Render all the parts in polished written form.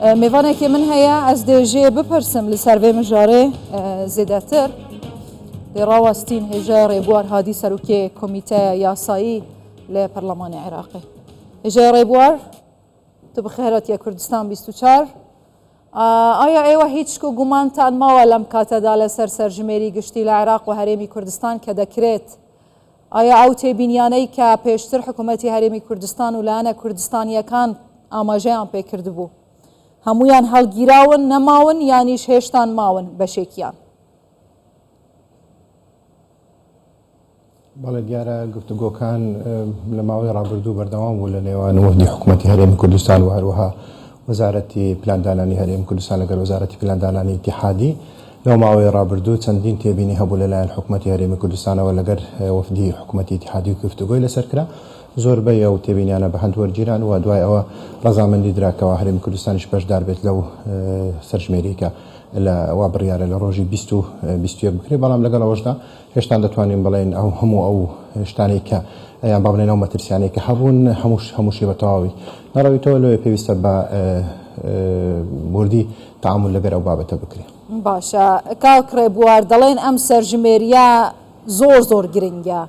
Mêvanekê min heye ez dê jê bipirsim li ser vê mijarê zêdetir. Dê rawestîn hêja Rêbwar Hadî Serokê Komîteya Yasayî li Perlemanê Iraqê. Hêja Rêbwar tu bi xêr hatiye Kurdistan 24. ئایا ئێوە هیچ شک و گومانتان ماوە لەم کاتەدا لەسەر سەرژمێری گشتی لە عێراق و هەرێمی کوردستان کە دەکرێت ئایا ئەو تێبینیانەی کە پێشتر حکوومەتی هەرێمی کوردستان و لایەنە کوردستانییەکان ئاماژەیان پێکردبوو هەموویان هەڵگیراون نەماون یانیش هێشتان ماون بەشێکیان؟ بەڵێ دیارە گفتوگۆکان لە ماوەی ڕابردوو بەردەوام بوو لە نێوان وەفدی حکوومەتی هەرێمی کوردستان و هەروەها وەزارەتی پلاندانانی هەرێمی کوردستان لەگەل وەزارەتی پلاندانانی ئیتیحادی لەو ماوەی ڕابردوو چەندین تێبینی هەبوو لەلایەن حکوومەتی هەرێمی کوردستانەوە لەگەر وەفدی حکوومەتی ئیتیحادی و گفتوگۆی لەسەر کرا زۆربەی ئەو تێبینیانە بە هەند وەرگیران و دوای ئەوە ڕەزامەندی درا کەوا هەرێمی کوردستانیش بەشدار بێت لەو سەرژمێریی کە لە وا بڕیارە لە ڕۆژی 20 و 21 بکرێت بەڵام لەگەڵ ئەوەشدا هێشتان دەتوانین بڵێین ئەو هەموو ئەو شتانەی کە یان با بڵێین ئەو مەترسیانەی کە هەبوون هەمووش هەمووشی بە تەواوی نەڕەویتەوە لۆیە پێویستە بە وردی تەعامول لەگەر ئەو بابەتە بکرێ. باشە کاک ڕێبوار دەڵێن ئەم سەرژمێریە زۆر زۆر گرنگە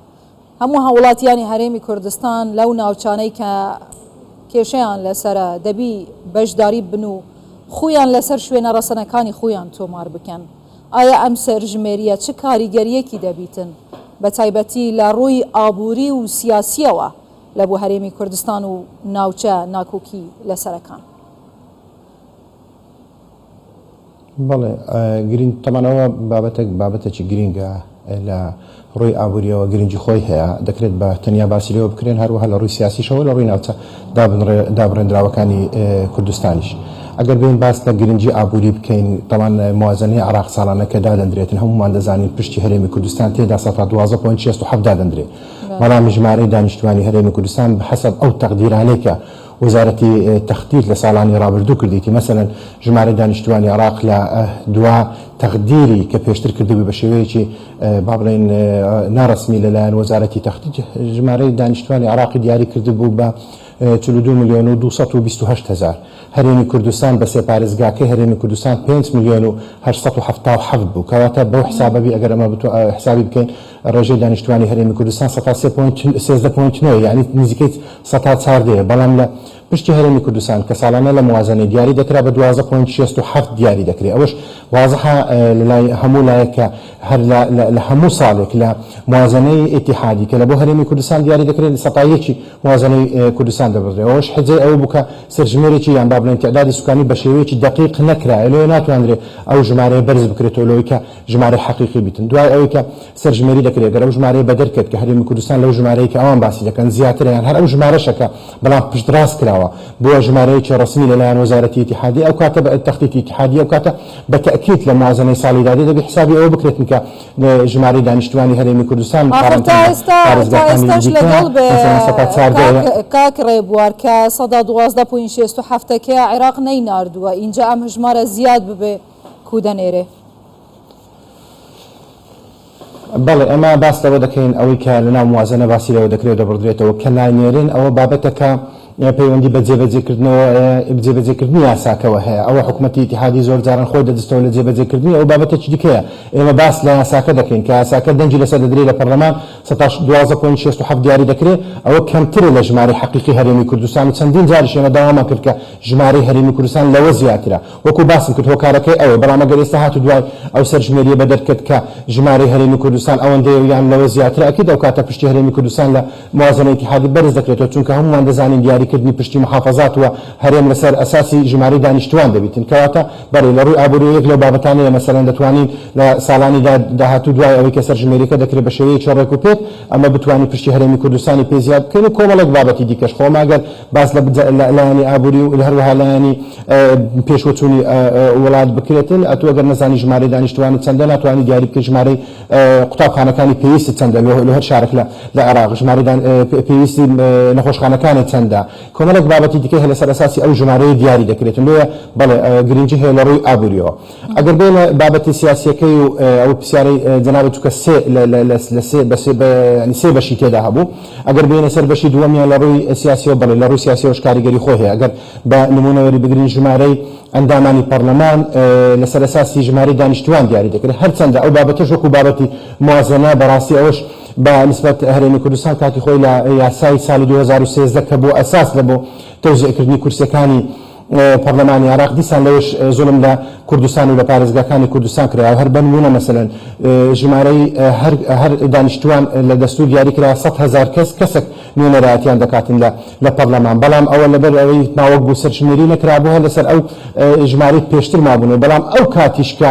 هەموو هاوڵاتیانی هەرێمی کوردستان لەو ناوچانەی کە کێشەیان لەسەرە دەبی بەشداری بن و خویان لەسەر شوێنە ڕەسەنەکانی خویان تۆمار بکەن. ئایا ئەم سەرژمێرییە چ کاریگەرییەکی دەبیتن بە تایبەتی لە ڕووی ئابووری و سیاسییەوە لە بۆ هەرێمی کوردستان و ناوچە ناکۆکی لەسەرەکان؟ بەڵێ گرینگ تەبعەن ئەوە بابەتێک بابەتێکی گرینگە لە ڕووی ئابووریەوە گرنگی خۆی هەیە، دەکرێت بە تەنیا باسی لێوە بکرێن، هەروەها لە ڕووی سیاسیشەوە لە ڕووی ناوچە دابڕێندراوەکانی کوردستانیش. ئەگەر بێین باس لە گرنگی ئابووری بکەین، تەبعەن موازەنەی عێراق ساڵانە کە دادەندرێتن هەموومان دەزانین پشتی هەرێمی کوردستان تێدا سەتا 12 point 67 دادەندرێ، بەڵام ژمارەی دانیشتووانی هەرێمی کوردستان بە حەسەب ئەو تەقدیرانەی کە وەزارەتی تەختیت لە ساڵانی ڕابردوو کردیتی، مەسەلەن ژمارەی دانیشتووانی عێراق لە دوا تەقدیری کە پێشتر کردبووی بە شێوەیەکی با بڵێین ناڕەسمی لەلایەن وەزارەتی تەختیت ژمارەی دانیشتووانی عێراقی دیاری کردبوو بە 42 ملیۆن و 228 هەزار. هەرێمی کوردستان بە سێ پارێزگاکەی هەرێمی کوردستان 5 ملیۆن و 877 بوو. کەواتە بەو حسابە بی ئەگەر ئەمە حسابی بکەین ڕێژەی دانیشتووانی هەرێمی کوردستان سەتا سێ point 13 point نۆ یانی نزیکەی سەتا چاردەیە، بەڵام لە پشتی هەرێمی کوردستان کە ساڵانە لە موازەنەی دیاری دەکرا بە 12 point 67 دیاری دەکرێ ئەوەش وازحە لە لای هەموو لایەک کە هەر لە لە هەموو ساڵێک لە موازەنەی ئیتیحادی کە لە بۆ هەرێمی کوردستان دیاری دەکرێت لە سەتا یەکی موازەنەی کوردستان دەبڕدرێ ئەوەش حجەی ئەوە بوو کە سەرژمێرێکی یان با بڵێین تعدادی سوکانی بە شێوەیەکی دەقیق نەکرایە لۆیە ناتوانرێ ئەو ژمارەیە بەرز بکرێتەوە لەوەی کە ژمارەی حەقیقی بیتن دوای ئەوەی کە سەرژمێری دەکرێت گەر ئەو ژمارەیە بەدەر کرد کە هەرێمی کوردستان لەو ژمارەیە کە ئەوان باسی دەکەن زیاترە یان هەر ئەو ژمارەشە کە بەڵام پشتڕاست کراوە بووە ژمارەیەکی ڕەسمی لەلایەن وەزارەتی ئیتیحادی ئەو کاتە بە تەختیتی ئیتیحادی ئەو کاتە بە تەئکید لە موازەنەی ساڵی دادێ دەبی حسابی ئەوە بکرێتن کە ژمارەی دانیشتوانی هەرێمی کوردستان ئاخر مقارنەتەن تا بە ئێستا تا پارێزگاکانی ئێستاش دیکە لەگەڵ بێ مەسەلەن سەتا کاک چاردەیە. کاک ڕێبوار کە سەدا 12 point 67 ەکەیە عێراق نەیناردووە ئینجا ئەم هەژمارە زیاد ببێ کو دەنێرێ؟ بەڵێ ئێمە باس لەوە دەکەین ئەوەی کە لەناو موازەنە باسی لەوە دەکرێت و دەبڕدرێتەوە کە ناینێرن ئەوە بابەتەکە پەیوەندی بە جێبەجێکردنەوە جێبەجێکردنی یاساکەوە هەیە ئەوە حکومەتی ئیتیحادی زۆر جاران خۆی دەدزتەوە لە جێبەجێکردنی ئەو بابەتێکی دیکەیە ئێمە باس لە یاساکە دەکەین کە یاساکە دەنگی لەسەر دەدرێت لە پەرلەمان سەتا 12 point 67 دیاری دەکرێت ئەوە کەمترە لە ژمارەی حەقیقی هەرێمی کوردستان و چەندین جاریش ئێمە داوامان کرد کە ژمارەی هەرێمی کوردستان لەوە زیاترە وەکو باسم کرد هۆکارەکەی ئەوەیە، بەڵام ئەگەر ئێستا هات و دوای ئەو سەرژمێرییە بەدەرکەت کە ژمارەی هەرێمی کوردستان ئەوەندەیە و یان لەوە زیاترە ئەکید ئەوکاتە پشتی هەرێمی کوردستان لە موازەنەی ئیتیحادی بەرز دەکرێتەوە چونکە هەموومان دەزانین دیاریکردنی پشتی محافەزات و هەرێم لەسەر ئەساسی ژمارەی دانیشتووان دەبیتن کەواتە بەڵی لە ڕووی ئابووریەوە یەک لەو بابەتانەیە مەسەلەن دەتوانین لە ساڵانی داهاتوو دوای ئەوەی کە سەرژمێریەکە دەکرێت بە شێوەیەکی ڕێک و پێک ئەمە بتوانین پشتی هەرێمی کوردستانی پێ زیاد بکەین و کۆمەڵێک بابەتی دیکەش خۆ ئەمە ئەگەر باس لە لایەنی ئابووری و هەروەها لایەنی پێشوەچوونی وڵات بکرێتن، ئەتوو ئەگەر نەزانی ژمارەی دانیشتووانت چەندە ناتوانی دیاری بکەی ژمارەی قوتابخانەکانی پێویستت چەندە لۆ هەر شارێک لە عێراق، ژمارەی پێویستی نەخۆشخانەکانت چەندە. کۆمەڵێک بابەتی دیکەی هەیە لەسەر ئەساسی ئەو ژمارەیە دیاری دەکرێتن لۆیە بەڵێ گرنگی هەیە لە ڕووی ئابووریەوە. ئەگەر بێینە بابەتی سیاسیەکەی و ئەو پرسیارەی جەنابت چونکە سێ لە لە لە لە سێ بە سێ بە یانی سێ بەشی تێدا هەبوو ئەگەر بێینە سەر بەشی دووەمیان لە ڕووی سیاسیەوە بەڵێ لە ڕووی سیاسیەوەش کاریگەری خۆی هەیە ئەگەر بە نموونە وەریبگرین ژمارەی ئەندامانی پەڕلەمان لەسەر ئەساسی ژمارەی دانیشتووان دیاری دەکرێت هەرچەندە ئەو بابەتەش وەکو بابەتی موازەنە بەڕاستی ئەوەش بە نسبەت هەرێمی کوردستان کاتی خۆی لە یاسای ساڵی 2013 کە بۆ ئەساس لە بۆ تەوزیعکردنی کورسیەکانی پەڕلەمانی عێراق دیسان لەوێش زوڵم لە کوردستان و لە پارێزگاکانی کوردستان کرا هەر بە نموونە مەسەلەن ژمارەی هەر هەر دانیشتووان لە دەستوور دیاری کرا 100,000 کەس کەسێک نوێنەرایەتیان دەکاتن لە لە پەڕلەمان بەڵام ئەوە لەبەر ئەوەی ماوەک بوو سەرژمێری نەکرابوو هەر لەسەر ئەو ژمارەی پێشتر مابوونەوە بەڵام ئەو کاتیش کە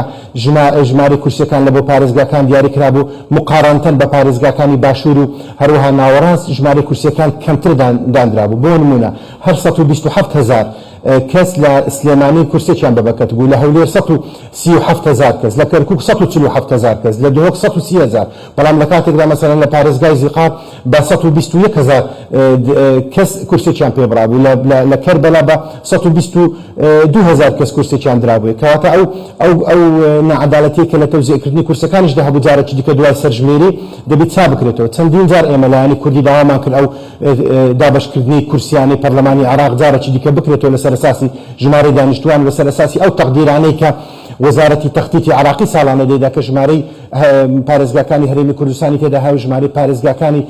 ژمارەی کورسیەکان لە بۆ پارێزگاکان دیاری کرابوو مقارنەتەن بە پارێزگاکانی باشوور و هەروەها ناوەڕاست ژمارەی کورسیەکان کەمتر دانرابوو بۆ نموونە هەر 127,000 کەس لە سلێمانی کورسێکیان بەبەکەتبوو، لە هەولێر 137,000 کەس، لە کەرکوک 147,000 کەس، لە دهۆک 130,000، بەڵام لە کاتێکدا مەسەلەن لە پارێزگای زیقار بە 121,000 کەس کورسێکیان پێبڕابوو، لە کەربەلا بە 122,000 کەس کورسێکیان درابووێ. کەواتە ئەو ئەو ئەو ناعەدالەتیەی کە لە تەوزیعکردنی کورسەکانیشدا هەبوو جارێکی دیکە دوای سەرژمێری دەبی چا بکرێتەوە. چەندین جار ئێمە لایەنی کوردی داوامان کرد ئەو دابەشکردنی کورسیانەی پەرلەمانی عێراق جارێکی دیکە بکرێتەوە لەسەر ئەساسی ژمارەی دانیشتووان و لەسەر ئەساسی ئەو تەقدیرانەی کە وەزارەتی تەختیتی عێراقی ساڵانە دەیدا کە ژمارەی پارێزگاکانی هەرێمی کوردستانی تێدا هەیە و ژمارەی پارێزگاکانی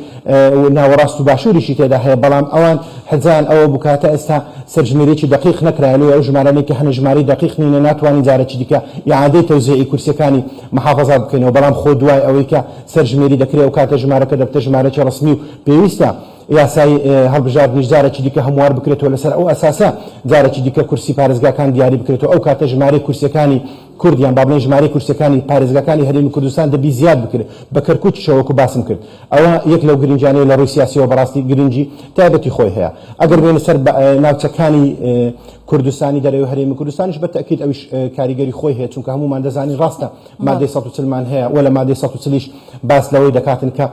ناوەڕاست و باشووریشی تێدا هەیە، بەڵام ئەوان حجەیان ئەوە بوو کە هەتا ئێستا سەرژمێریی دەقیق نەکرایە، لۆیە ئەو ژمارانەی کە هەنە ژمارەی دەقیق نینە ناتوانین جارێکی دیکە ئیعادەی تەوزیعی کورسیەکانی محافەزات بکەینەوە، بەڵام خۆ دوای ئەوەی کە سەرژمێری دەکرێ ئەوکاتە ژمارەکە دەبتە ژمارەکی ڕەسمی و پێویستە یاسای هەڵبژاردنیش جارێکی دیکە هەموار بکرێتەوە لەسەر ئەو ئەساسە جارێکی دیکە کورسی پارێزگاکان دیاری بکرێتەوە ئەو کاتە ژمارەی کورسیەکانی کورد یان با بڵێین ژمارەی کورسیەکانی پارێزگاکانی هەرێمی کوردستان دەبی زیاد بکرێت بە کەرکوکیشەوە وەکو باسم کرد ئەوە یەک لەو گرنگیانەیە لە ڕووی سیاسیەوە بەڕاستی گرنگی تایبەتی خۆی هەیە ئەگەر بێینە سەر ناوچەکانی کوردستانی دەرەوەی هەرێمی کوردستانیش بە تەئکید ئەویش کاریگەری خۆی هەیە چونکە هەموومان دەزانین ڕاستە مادەی 140 مان هەیە و لە مادەی 140 یش باس لەوەی دەکاتن کە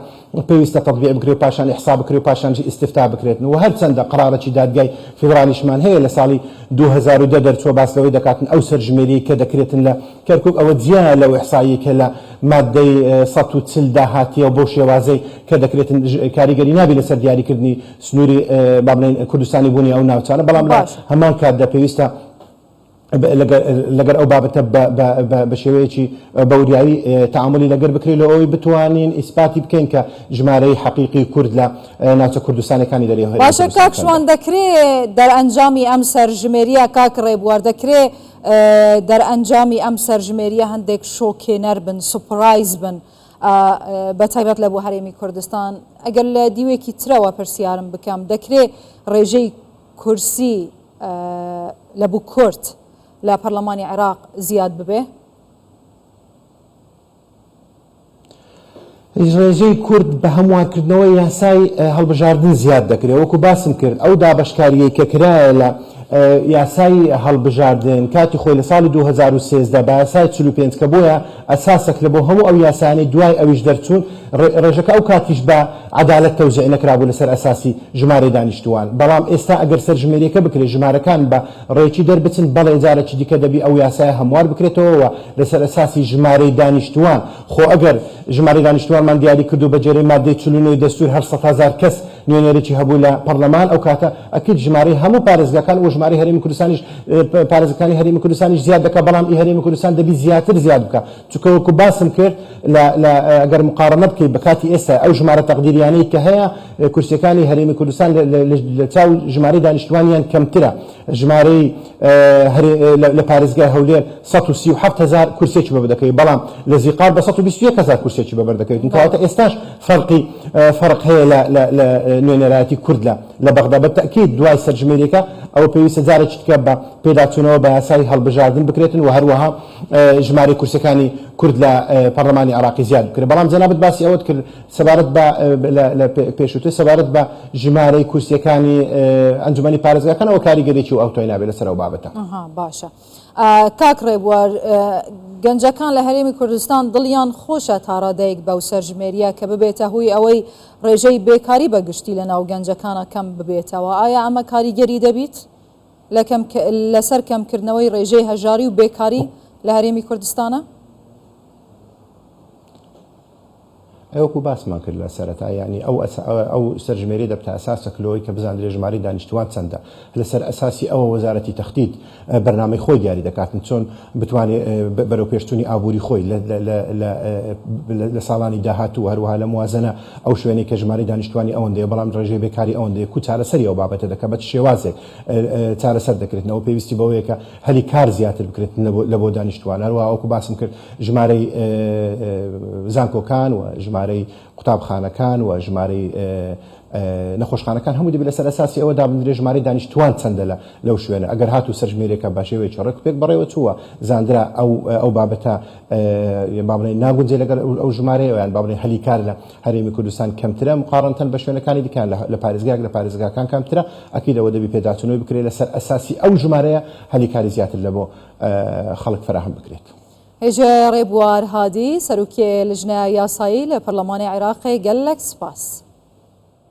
پێویستە تەتبیق بکرێت و پاشان ئیحسا بکرێت و پاشانیش ئیستفتا بکرێتن و هەرچەندە قەرارەکی دادگای فیدرالیشمان هەیە لە ساڵی 2010 دەرچووە باس لەوەی دەکاتن ئەو سەرژمێریەی کە دەکرێتن لە کەرکوک ئەوە جیایە لەو ئیحساییەی کە لە مادەی 140 دا هاتیە و بەو شێوازەی کە دەکرێتن کاریگەری نابی لەسەر دیاریکردنی سنووری با بڵێین کوردستانی بوونی ئەو ناوچانە بەڵام لە هەمان کاتدا پێویستە لەگەر ئەو بابەتە بە شێوەیەکی بە وریایی تەعامولی لەگەر بکرێت لۆ ئەوەی بتوانین ئیسپاتی بکەین کە ژمارەی حەقیقی کورد لە ناوچە کوردستانەکانی دەرەوەی هەرێمی باشە کوردستان کاک چەندە. شوان دەکرێ دەرئەنجامی ئەم سەرژمێریە کاک ڕێبوار دەکرێ دەرئەنجامی ئەم سەرژمێریە هەندێک شۆکێنەر بن surprise بن بە تایبەت لە بۆ هەرێمی کوردستان ئەگەر لە دیوێکی ترەوە پرسیارم بکەم دەکرێ ڕێژەی کورسی لە بو کورد لە پەرلەمانی عێراق زیاد ببێ؟ ڕێژەی کورد بە هەموارکردنەوەی یاسای هەڵبژاردن زیاد دەکرێت، وەکو باسم کرد ئەو دابەشکارییەی کە کرایە لە یاسای هەڵبژاردن کاتی خۆی لە ساڵی 2013 بە یاسای 45 کە بۆیە ئەساسەک لە بۆ هەموو ئەو یاسایانەی دوای ئەویش دەرچوون ڕێژەکە ئەو کاتیش بە عەدالەت تەوزیع نەکرابوو لەسەر ئەساسی ژمارەی دانیشتووان، بەڵام ئێستا ئەگەر سەرژمێرییەکە بکرێت ژمارەکان بە ڕێکی دەربچن، بەڵێ جارێکی دیکە دەبی ئەو یاسایە هەموار بکرێتەوە و لەسەر ئەساسی ژمارەی دانیشتووان، خۆ ئەگەر ژمارەی دانیشتووانمان دیاری کرد و بە گوێرەی ماددەی 49 ی دەستوور هەر 100,000 کەس نوێنەرێکی هەبوو لە پەڕلەمان ئەو کاتە ئەکید ژمارەی هەموو پارێزگاکان و ژمارەی هەرێمی کوردستانیش پارێزگاکانی هەرێمی کوردستانیش زیاد دەکات، بەڵام ئی هەرێمی کوردستان دەبی زیاتر زیاد بکات. چونکە وەکو باسم کرد لە لە ئەگەر مقارنە بکەیت بە کاتی ئێستا ئەو ژمارە تەقدیریانەی کە هەیە کورسیەکانی هەرێمی کوردستان لە چاو ژمارەی دانیشتوانیان کەمترە ژمارەی لە پارێزگای هەولێر 137 هزار کورسێکی بەبەر دەکەوێت بەڵام لە زیقار بە 121 هزار کورسێکی بەبەر دەکەوێت کەواتە ئێستاش فەرقی فەرق هەیە لە لە نوێنەرایەتی کورد لە لە بەغدا بە تەئکید دوای سەرژمێریەکە ئەوە پێویستە جارێکی دیکە بە پێداچوونەوە بە یاسای هەڵبژاردن بکرێتن و هەروەها ژمارەی کورسیەکانی کورد لە پەڕلەمانی عێراقی زیاد بکرێت بەڵام جەنابت باسی ئەوەت کرد سەبارەت بە لە پێشووتر سەبارەت بە ژمارەی کورسیەکانی ئەنجومەنی پارێزگاکان ئەوە کاریگەریی و ئەوتۆی نابێت لەسەر ئەو بابەتە. باشە کاک ڕێبوار. گەنجەکان لە هەرێمی کوردستان دڵیان خۆشە تاڕادەیەک بەو سەرژمێرییە کە ببێتە هۆی ئەوەی ڕێژەی بێکاری بە گشتی لە ناو گەنجەکانا کەم ببێتەوە، ئایا ئەمە کاریگەری دەبیت لە کەم لەسەر کەمکردنەوەی ڕێژەی هەژاری و بێکاری لە هەرێمی کوردستانا؟ ئەی وەکو باسمان کرد لە سەرەتا یانی ئەو ئەو سەرژمێریە دەبتە ئەساسەک لۆی کە بزاندرێ ژمارەی دانیشتوان چەندە لەسەر ئەساسی ئەوە وەزارەتی تەختیت بەرنامەی خۆی دیاری دەکاتن چۆن بتوانێ بەرەو پێشچوونی ئابووری خۆی لە ساڵانی داهاتوو هەروەها لە موازنە ئەو شوێنەی کە ژمارەی دانیشتوانی ئەوەندەیە بەڵام ڕێژەی بێکاری ئەوەندەیە کو چارەسەری ئەو بابەتە دەکە بە چ شێوازێک چارەسەر دەکرێتنەوە پێویستی بەوەیە کە هەلی کار زیاتر بکرێت لە بۆ دانیشتوان هەروەها وەکو باسم کرد ژمارەی زانکۆکان و ژمارەی قوتابخانەکان و ژمارەی نەخۆشخانەکان هەموو دەبێت لەسەر ئەساسی ئەوە دابندرێ ژمارەی دانیشتوان چەندە لە لەو شوێنە ئەگەر هاتوو سەرژمێریەکە بە شێوەیەکی ڕێک و پێک بەڕێوە چووە زاندرا ئەو ئەو بابەتە با بڵێین ناگونجێ لەگەڵ ئەو ژمارەیە یان با بڵێین هەلی کار لە هەرێمی کوردستان کەمترە مقارنەتەن بە شوێنەکانی دیکە لە پارێزگایەک لە پارێزگاکان کەمترە ئەکید ئەوە دەبی پێداچوونەوەی بکرێت لەسەر ئەساسی ئەو ژمارەیە هەلی کاری زیاتر لە بۆ خەڵک فەراهەم بکرێت. هێژە ڕێبوار هادی، سەرۆکی لجنە یاسایی لە پەرلەمانی عێراق گەلەک سپاس.